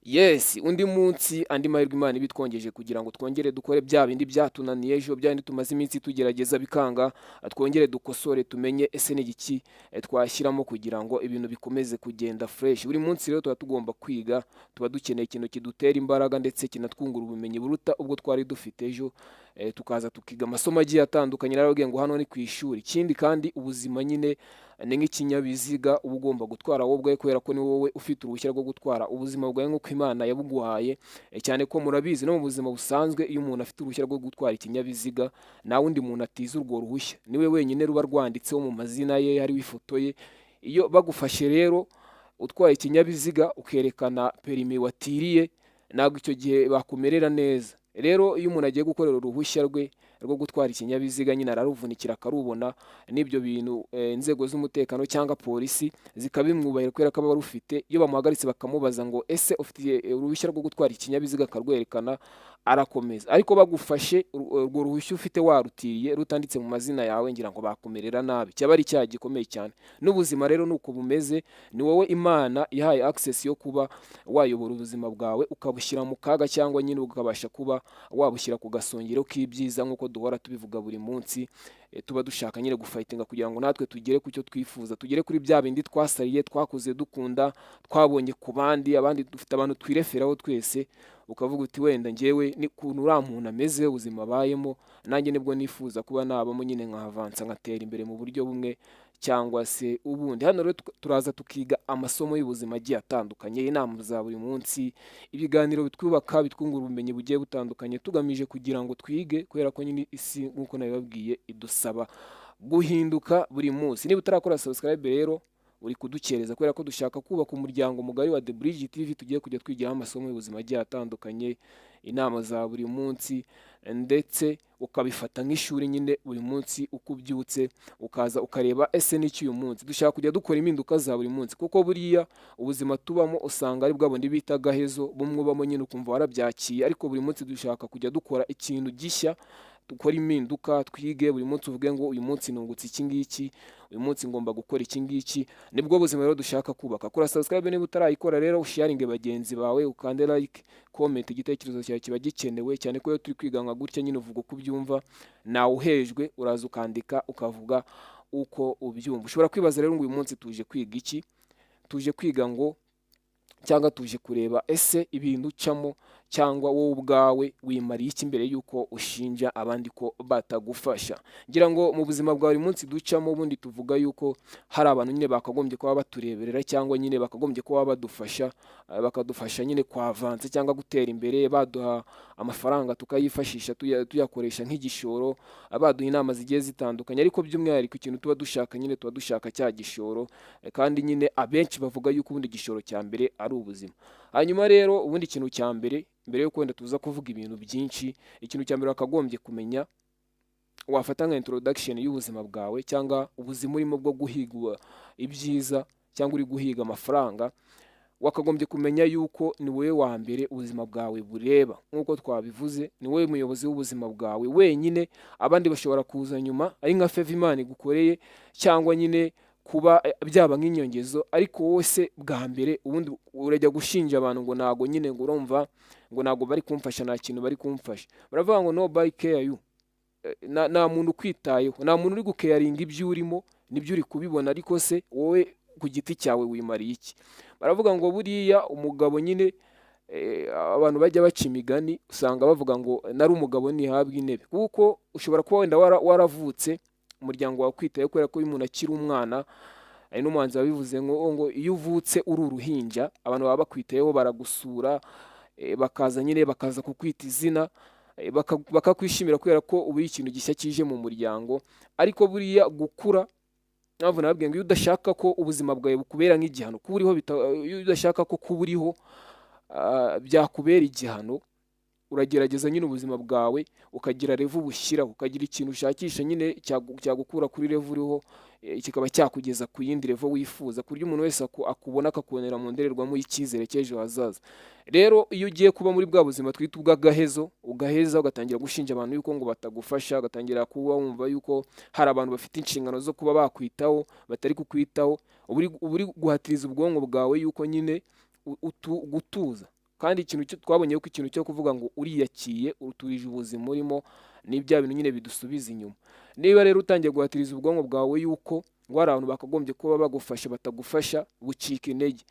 Yes, undi munsi, andi mahirwe Imana ibitwongeje kugira ngo twongere dukore bya bindi byatunaniye ejo, bya bindi tumaze iminsi tugerageza bikanga, twongere dukosore, tumenye ese ni igiki twashyiramo kugira ngo ibintu bikomeze kugenda fresh. Buri munsi rero tuba tugomba kwiga, tuba dukeneye ikintu kidutera imbaraga ndetse kinatwungura ubumenyi buruta ubwo twari dufite ejo, tukaza tukiga amasomo agiye atandukanye. Narababwiye ngo hano ni ku ishuri. Ikindi kandi, ubuzima nyine ni nk'ikinyabiziga uba ugomba gutwara wowe ubwawe, kubera ko ni wowe ufite uruhushya rwo gutwara ubuzima bwawe nk'uko Imana yabuguhaye, cyane ko murabizi no mu buzima busanzwe, iyo umuntu afite uruhushya rwo gutwara ikinyabiziga, nta wundi muntu atiza urwo ruhushya, niwe wenyine ruba rwanditseho mu mazina ye, hariho ifoto ye. Iyo bagufashe rero utwaye ikinyabiziga, ukerekana perimi watiriye, ntabwo icyo gihe bakumerera neza. Rero iyo umuntu agiye gukorera uruhushya rwe rwo gutwara ikinyabiziga, nyine araruvunikira akarubona, n'ibyo bintu inzego z'umutekano cyangwa polisi zikabimwubahira kubera ko aba arufite. Iyo bamuhagaritse bakamubaza ngo: "Ese ufite uruhushya rwo gutwara ikinyabiziga?" akarwerekana, arakomeza. Ariko bagufashe urwo ruhushya ufite warutiriye, rutanditse mu mazina yawe, ngira ngo bakumerera nabi, cyaba ari icyaha gikomeye cyane. N'ubuzima rero ni uko bumeze. Ni wowe Imana yahaye access yo kuba wayobora ubuzima bwawe, ukabushyira mu kaga cyangwa nyine ukabasha kuba wabushyira ku gasongero k'ibyiza, nk'uko duhora tubivuga buri munsi. Tuba dushaka nyine gufightinga kugira ngo natwe tugere ku cyo twifuza, tugere kuri bya bindi twasariye, twakuze dukunda, twabonye ku bandi. Abandi dufite abantu twireferaho twese, ukavuga uti: "Wenda njyewe ni ukuntu uriya muntu ameze, ubuzima abayemo, nanjye nibwo nifuza kuba nabamo, nyine nkahavansa, nkatera imbere mu buryo bumwe cyangwa se ubundi." Hano rero turaza tukiga amasomo y'ubuzima agiye atandukanye, inama za buri munsi, ibiganiro bitwubaka, bitwungura ubumenyi bugiye butandukanye, tugamije kugira ngo twige, kubera ko nyine isi, nk'uko nabibabwiye, idusaba guhinduka buri munsi. Niba utarakora subscribe rero, uri kudukereza, kubera ko dushaka kubaka umuryango mugari wa The Bridge TV, tugiye kujya twigiraho amasomo y'ubuzima agiye atandukanye, inama za buri munsi, ndetse ukabifata nk'ishuri nyine. Buri munsi uko ubyutse ukaza ukareba: ese n'iki uyu munsi? Dushaka kujya dukora impinduka za buri munsi, kuko buriya ubuzima tubamo usanga ari bwa bundi bita agahezo, bumwe ubamo nyine ukumva warabyakiye. Ariko buri munsi dushaka kujya dukora ikintu gishya, dukora impinduka, twige buri munsi, uvuge ngo: "Uyu munsi nungutse iki ngiki, uyu munsi ngomba gukora iki ngiki." Nibwo buzima rero dushaka kubaka. Kora subscribe niba utarayikora rero, usharinge bagenzi bawe, ukande like, comment, igitekerezo cyawe kiba gikenewe cyane, ko iyo turi kwiga nka gutya nyine uvuga uko ubyumva, nawe uhejwe, uraza ukandika, ukavuga uko ubyumva. Ushobora kwibaza rero ngo: "Uyu munsi tuje kwiga iki?" Tuje kwiga ngo, cyangwa tuje kureba: ese ibintu ucamo cyangwa wowe ubwawe wimariye iki mbere y'uko ushinja abandi ko batagufasha? Ngira ngo mu buzima bwa buri munsi ducamo, ubundi tuvuga yuko hari abantu nyine bakagombye kuba batureberera, cyangwa nyine bakagombye kuba badufasha, bakadufasha nyine kwavansa cyangwa gutera imbere, baduha amafaranga tukayifashisha, tuyakoresha nk'igishoro, baduha inama zigiye zitandukanye. Ariko by'umwihariko ikintu tuba dushaka nyine, tuba dushaka cya gishoro, kandi nyine abenshi bavuga yuko ubundi igishoro cya mbere ari ubuzima. Hanyuma rero ubundi ikintu cya mbere, mbere yuko wenda tuza kuvuga ibintu byinshi, ikintu cya mbere wakagombye kumenya, wafata nka introduction y'ubuzima bwawe cyangwa ubuzima urimo bwo guhiga ibyiza cyangwa uri guhiga amafaranga, wakagombye kumenya yuko ni wowe wa mbere ubuzima bwawe bureba. Nk'uko twabivuze, ni wowe muyobozi w'ubuzima bwawe wenyine. Abandi bashobora kuza nyuma ari nka favor Imana igukoreye, cyangwa nyine kuba byaba nk'inyongezo, ariko wowe se bwa mbere ubundi urajya gushinja abantu ngo ntago nyine, ngo urumva ngo ntago bari kumfasha, nta kintu bari kumfasha. Baravuga ngo: "Nobody care you." Nta muntu ukwitayeho, nta muntu uri gucaringa ibyo urimo, nibyo uri kubibona, ariko se wowe ku giti cyawe wimariye iki? Baravuga ngo buriya umugabo nyine, abantu bajya baca imigani, usanga bavuga ngo: "Nari umugabo ntihabwa intebe." Kuko ushobora kuba wenda waravutse umuryango wawe ukwitayeho, kubera ko iyo umuntu akiri umwana, hari n'umuhanzi wabivuze ngo iyo uvutse uri uruhinja, abantu baba bakwitayeho, baragusura, bakaza nyine bakaza kukwita izina, bakakwishimira kubera ko uba uri ikintu gishya kije mu muryango. Ariko buriya gukura, mpamvu nababwiye ngo iyo udashaka ko ubuzima bwawe bukubera nk'igihano kuba uriho, iyo udashaka ko kuba uriho byakubera igihano, uragerageza nyine ubuzima bwawe ukagira level ubushyiraho, ukagira ikintu ushakisha nyine cyagukura kuri level uriho, kikaba cyakugeza ku yindi level wifuza, ku buryo umuntu wese akubona akakubonera mu ndorerwamo y'icyizere cy'ejo hazaza. Rero iyo ugiye kuba muri bwa buzima twita ubw'agahezo, ugaheza ugatangira gushinja abantu yuko ngo batagufasha, ugatangira kuba wumva yuko hari abantu bafite inshingano zo kuba bakwitaho batari kukwitaho, uba uri guhatiriza ubwonko bwawe yuko nyine gutuza. Kandi ikintu cyo twabonye ko ikintu cyo kuvuga ngo uriyakiye, uturije ubuzima urimo, ni bya bintu nyine bidusubiza inyuma. Niba rero utangiye guhatiriza ubwonko bwawe yuko ngo hari abantu bakagombye kuba bagufasha batagufasha, bucika intege.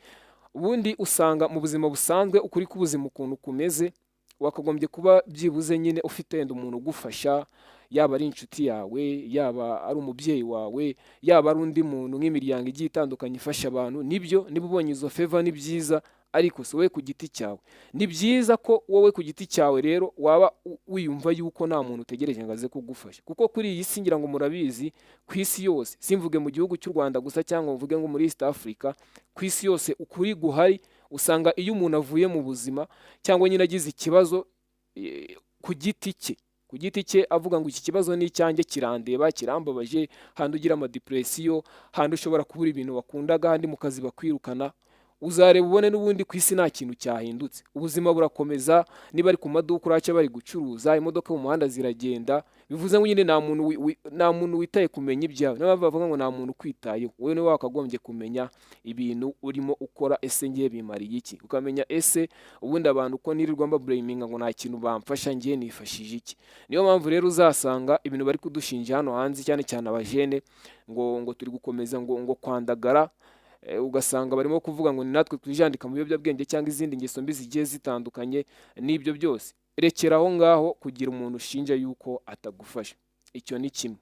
Ubundi usanga mu buzima busanzwe, ukuri k'ubuzima ukuntu kumeze, wakagombye kuba byibuze nyine ufite wenda umuntu ugufasha, yaba ari inshuti yawe, yaba ari umubyeyi wawe, yaba ari undi muntu, nk'imiryango igiye itandukanye ifasha abantu. Nibyo, niba ubonye izo favor ni byiza, ariko si wowe ku giti cyawe. Ni byiza ko wowe ku giti cyawe rero waba wiyumva yuko nta muntu utegereje ngo aze kugufasha, kuko kuri iyi si, ngira ngo murabizi, ku isi yose, simvuge mu gihugu cy'u Rwanda gusa cyangwa mvuge ngo muri East Africa, ku isi yose ukuri guhari, usanga iyo umuntu avuye mu buzima cyangwa nyine agize ikibazo ku giti cye, avuga ngo iki kibazo ni icyanjye, kirandeba, kirambabaje, handi ugira amadepression, handi ushobora kubura ibintu wakundaga, handi mu kazi bakwirukana, uzareba ubone n'ubundi ku isi nta kintu cyahindutse, ubuzima burakomeza. Niba ari ku maduka uraca bari gucuruza, imodoka mu muhanda ziragenda. Bivuze ngo nyine nta muntu witaye kumenya ibyawe. Niyo mpamvu bavuga ngo nta muntu ukwitayeho, wowe niwe wakagombye kumenya ibintu urimo ukora. Ese ngiye bimariye iki? Ukamenya ese ubundi abantu uko nirirwa mbablaminga ngo nta kintu bamfasha, ngiye nifashije iki? Niyo mpamvu rero uzasanga ibintu bari kudushinja hano hanze, cyane cyane abajene, ngo turi gukomeza ngo kwandagara, ugasanga barimo kuvuga ngo ni natwe twijandika mu biyobyabwenge cyangwa izindi ngeso mbi zigiye zitandukanye. N'ibyo byose, rekera aho ngaho kugira umuntu ushinja yuko atagufasha. Icyo ni kimwe.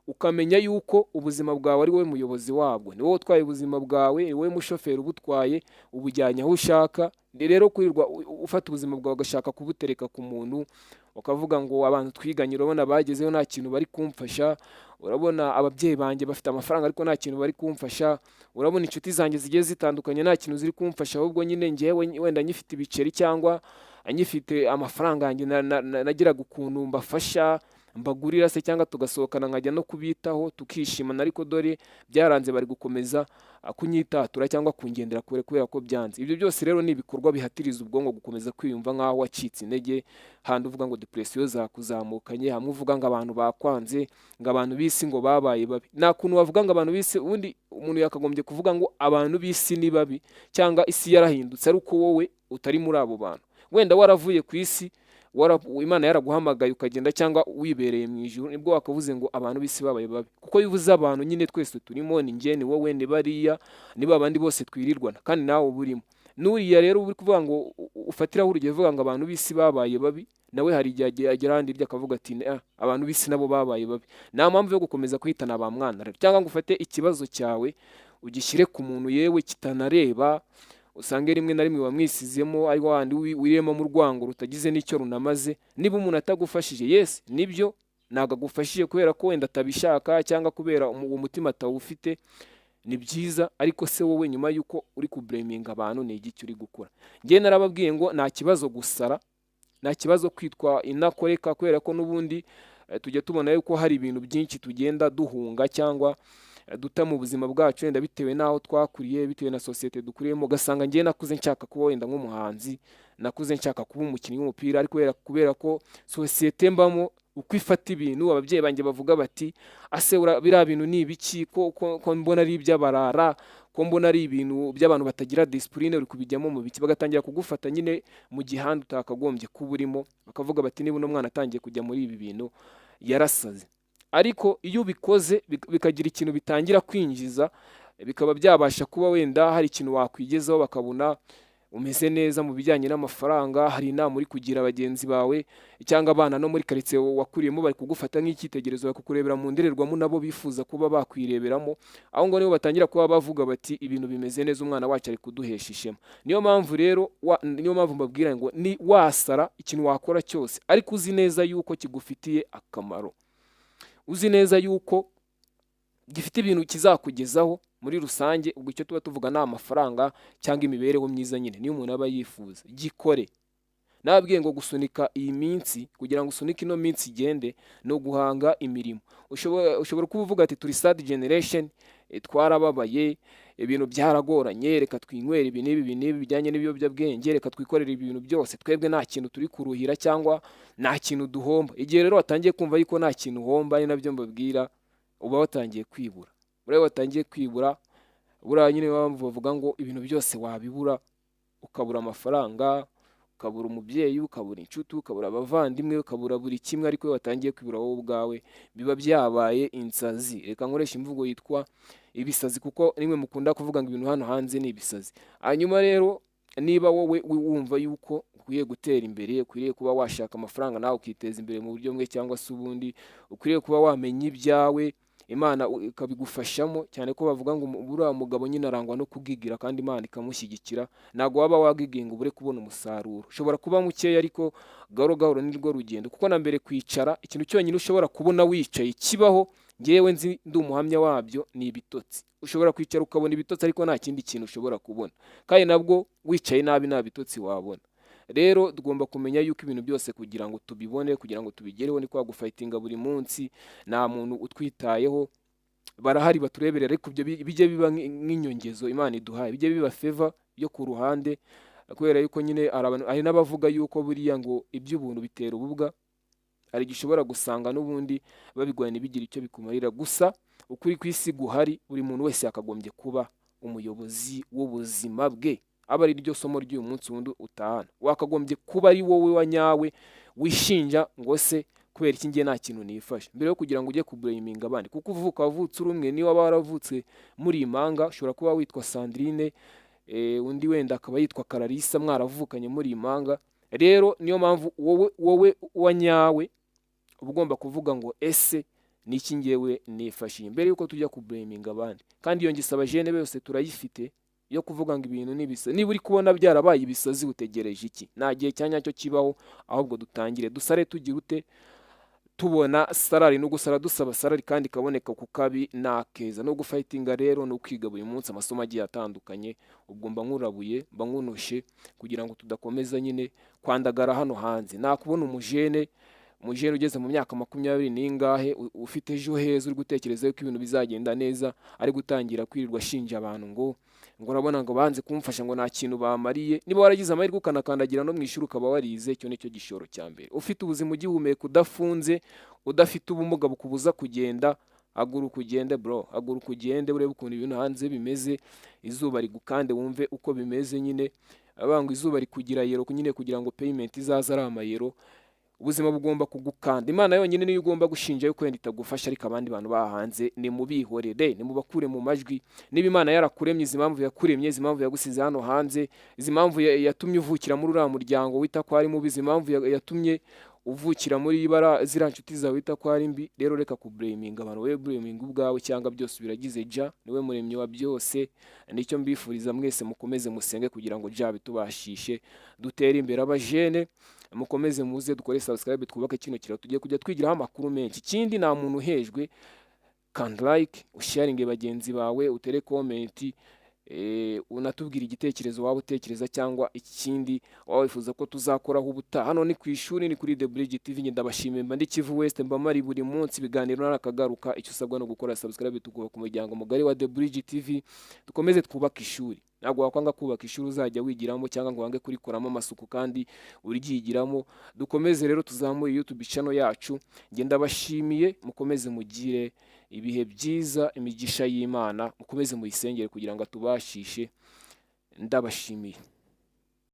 Ukamenya yuko ubuzima bwawe ari wowe muyobozi wabwo, ni wowe utwaye ubuzima bwawe, ni wowe mushoferi ubutwaye, ubujyanye aho ushaka. Ni rero kwirirwa ufata ubuzima bwawe ugashaka kubutereka ku muntu, ukavuga ngo abantu twiganye urabona bagezeho nta kintu bari kumfasha, urabona ababyeyi banjye bafite amafaranga ariko nta kintu bari kumfasha, urabona inshuti zanjye zigiye zitandukanye nta kintu ziri kumfasha, ahubwo nyine ngewe wenda nyifite ibiceri cyangwa nyifite amafaranga yanjye nagiraga ukuntu mbafasha, mbagurira se cyangwa tugasohokana, nkajya no kubitaho tukishimana, ariko dore byaranze, bari gukomeza kunyitatura cyangwa kungendera kure kubera ko byanze. Ibyo byose rero ni ibikorwa bihatiriza ubwonko gukomeza kwiyumva nk'aho wacitse intege, handi uvuga ngo depression zakuzamukanye, hamwe uvuga ngo abantu bakwanze, ngo abantu b'isi ngo babaye babi. Nta kuntu wavuga ngo abantu b'isi. Ubundi umuntu yakagombye kuvuga ngo abantu b'isi ni babi cyangwa isi yarahindutse ari uko wowe utari muri abo bantu, wenda waravuye ku isi, Imana yaraguhamagaye ukagenda, cyangwa wibereye mu ijuru, nibwo wakavuze ngo abantu b'isi babaye babi. Kuko iyo uvuze abantu nyine twese turimo, ni njye, ni wowe, ni bariya, ni ba bandi bose twirirwana, kandi nawe uba urimo. N'uriya rero uri kuvuga ngo ufatiraho urugero uvuga ngo abantu b'isi babaye babi, nawe hari igihe agera ahandi hirya akavuga ati: "Ah, abantu b'isi nabo babaye babi." Nta mpamvu yo gukomeza kwitana ba mwana rero, cyangwa ngo ufate ikibazo cyawe ugishyire ku muntu yewe kitanareba, usange rimwe na rimwe wamwisizemo, ari wandi wirema mu rwango rutagize n'icyo runamaze. Niba umuntu atagufashije, yes, nibyo, ntabwo agufashije kubera ko wenda atabishaka cyangwa kubera uwo mutima atawufite, ni byiza. Ariko se wowe nyuma y'uko uri kublaminga abantu, ni igiki uri gukora? Njye narababwiye ngo nta kibazo gusara, nta kibazo kwitwa inakoreka, kubera ko n'ubundi tujya tubona yuko hari ibintu byinshi tugenda duhunga cyangwa duta mu buzima bwacu, wenda bitewe n'aho twakuriye, bitewe na sosiyete dukuriyemo. Ugasanga njyewe nakuze nshaka kuba wenda nk'umuhanzi, nakuze nshaka kuba umukinnyi w'umupira, ariko kubera ko sosiyete mbamo uko ifata ibintu, ababyeyi banjye bavuga bati: "Ase biriya bintu ni ibiki, ko mbona ari iby'abarara, ko mbona ari ibintu by'abantu batagira discipline, uri kubijyamo mu biki?" Bagatangira kugufata nyine mu gihanda utakagombye kuba urimo, bakavuga bati: "Niba uno mwana atangiye kujya muri ibi bintu, yarasaze." Ariko iyo ubikoze bikagira ikintu bitangira kwinjiza, bikaba byabasha kuba wenda hari ikintu wakwigezaho, bakabona umeze neza mu bijyanye n'amafaranga, hari inama uri kugira bagenzi bawe cyangwa abana no muri karitsiye wakuriyemo bari kugufata nk'icyitegererezo, bakakurebera mu ndorerwamo nabo bifuza kuba bakwireberamo, aho ngaho nibo batangira kuba bavuga bati: "Ibintu bimeze neza, umwana wacu ari kuduhesha ishema." Niyo mpamvu rero niyo mpamvu mbabwira ngo ni wasara, ikintu wakora cyose ariko uzi neza yuko kigufitiye akamaro, uzi neza yuko gifite ibintu kizakugezaho muri rusange, ubwo icyo tuba tuvuga ni amafaranga cyangwa imibereho myiza nyine niyo umuntu aba yifuza, gikore. Nababwiye ngo gusunika iyi minsi, kugira ngo usunike ino minsi igende, ni uguhanga imirimo. Ushobora kuba uvuga ati: "Turi sad generation, twarababaye, ibintu byaragoranye, reka twinywere ibi n'ibi, ibi n'ibi bijyanye n'ibiyobyabwenge, reka twikorere ibintu byose, twebwe nta kintu turi kuruhira cyangwa nta kintu duhomba." Igihe rero watangiye kumva yuko nta kintu uhomba, ari nabyo mbabwira, uba watangiye kwibura. Buriya watangiye kwibura, buriya nyine mpamvu bavuga ngo ibintu byose wabibura. Ukabura amafaranga, ukabura umubyeyi, ukabura inshuti, ukabura abavandimwe, ukabura buri kimwe, ariko iyo watangiye kwibura wowe ubwawe biba byabaye insazi. Reka nkoresha imvugo yitwa ibisazi, kuko nimwe mukunda kuvuga ngo ibintu hano hanze ni ibisazi. Hanyuma rero, niba wowe wumva yuko ukwiye gutera imbere, ukwiriye kuba washaka amafaranga nawe ukiteza imbere mu buryo bumwe cyangwa se ubundi, ukwiriye kuba wamenya ibyawe, Imana ikabigufashamo, cyane ko bavuga ngo buriya mugabo nyine arangwa no kugigira kandi Imana ikamushyigikira. Ntabwo waba wagigiye ngo ubure kubona umusaruro. Ushobora kuba mukeya, ariko gahoro gahoro nirwo rugendo, kuko na mbere kwicara, ikintu cyonyine ushobora kubona wicaye kibaho, ngewe nzi, ndi umuhamya wabyo, ni ibitotsi. Ushobora kwicara ukabona ibitotsi, ariko nta kindi kintu ushobora kubona. Kandi nabwo wicaye nabi nta bitotsi wabona. Rero tugomba kumenya yuko ibintu byose kugira ngo tubibone, kugira ngo tubigereho, ni kwa gufightinga buri munsi. Nta muntu utwitayeho. Barahari batureberera, ariko ibyo bijye biba nk'inyongezo Imana iduhaye, bijye biba favor yo ku ruhande, kubera yuko nyine hari n'abavuga yuko buriya ngo iby'ubuntu bitera ububwa. Hari igihe ushobora gusanga n'ubundi babiguhaye ntibigire icyo bikumarira. Gusa ukuri ku isi guhari, buri muntu wese yakagombye kuba umuyobozi w'ubuzima bwe. Aba ari ryo somo ry'uyu munsi wundi utahana. Wakagombye kuba ari wowe wa nyawe wishinja ngo: "Se kubera iki ngiye nta kintu nifashe?" mbere yo kugira ngo ujye kublaminga abandi. Kuko uvuka wavutse uri umwe. Niba waba waravutse muri impanga, ushobora kuba witwa Sandrine, undi wenda akaba yitwa Kararisa, mwaravukanye muri impanga. Rero niyo mpamvu wowe wa nyawe uba ugomba kuvuga ngo: "Ese ni iki ngewe nifashiye?" mbere yuko tujya kublaminga abandi. Kandi iyo ngisaba jene bose turayifite yo kuvuga ngo ibintu ni ibisa. Niba uri kubona byarabaye ibisazi, utegereje iki? Nta gihe cya nyacyo kibaho. Ahubwo dutangire dusare, tugira ute, tubona salary. No gusara dusaba salary kandi ikaboneka ku kabi nakeza no gufightinga. Rero no kwiga buri munsi amasomo agiye atandukanye. Ubwo mba nkurabuye, mba nkunoshe kugira ngo tudakomeza nyine kwandagara hano hanze. Nakubona umujene ugeze mu myaka 20 n'ingahe, ufite ejo heza, uri gutekereza yuko ibintu bizagenda neza, ari gutangira kwirirwa ashinja abantu ngo urabona ngo banze kumfasha, ngo nta kintu bamariye. Niba waragize amahirwe ukanakandagira no mu ishuri, ukaba warize, icyo nicyo gishoro cya mbere. Ufite ubuzima, ugihumeka, udafunze, udafite ubumuga bukubuza kugenda, haguruka ugende bro, haguruka ugende urebe ukuntu ibintu hanze bimeze. Izuba rigukande wumve uko bimeze nyine. Abavuga ngo izuba rikugira yellow nyine kugira ngo payment izaze ari amayero. Ubuzima bugomba kugukanda. Imana yonyine niyo ugomba gushinja yuko wenda itagufasha, ariko abandi bantu bahanze nimubihorere, nimubakure mu majwi. Niba Imana yarakuremye, izi mpamvu yakuremye, izi mpamvu yagusize hano hanze, izi mpamvu yatumye uvukira muri uriya muryango wita ko ari mubi, izi mpamvu yatumye uvukira muri ibara ziriya nshuti zawe wita ko ari mbi. Rero reka kublaminga abantu, wowe blaminga ubwawe, cyangwa byose biragize Jah, niwe muremyi wa byose. Nicyo mbifuriza mwese, mukomeze musenge kugira ngo Jah bitubashishe dutere imbere. Abajene, mukomeze muze dukore subscribe, twubake kino kiraro, tugiye kujya twigiraho amakuru menshi. Ikindi, nta muntu uhejwe. Kanda like, usharinge bagenzi bawe, utere comment, unatubwira igitekerezo waba utekereza cyangwa ikindi waba wifuza ko tuzakoraho ubutaha. Hano ni ku ishuri, ni kuri The Bridge TV. Njye ndabashimiye, mba ndi Kivu West, mba mari buri munsi ibiganiro narakagaruka. Icyo usabwa no gukora subscribe, tukubaka umuryango mugari wa The Bridge TV, dukomeze twubake ishuri. Ntabwo wakwanga kubaka ishuri uzajya wigiramo, cyangwa ngo wange kurikoramo amasuku kandi uryigiramo. Dukomeze rero tuzamure YouTube channel yacu. Njye ndabashimiye, mukomeze mugire ibihe byiza, imigisha y'Imana mukomeze muyisengere kugira ngo atubashishe. Ndabashimiye.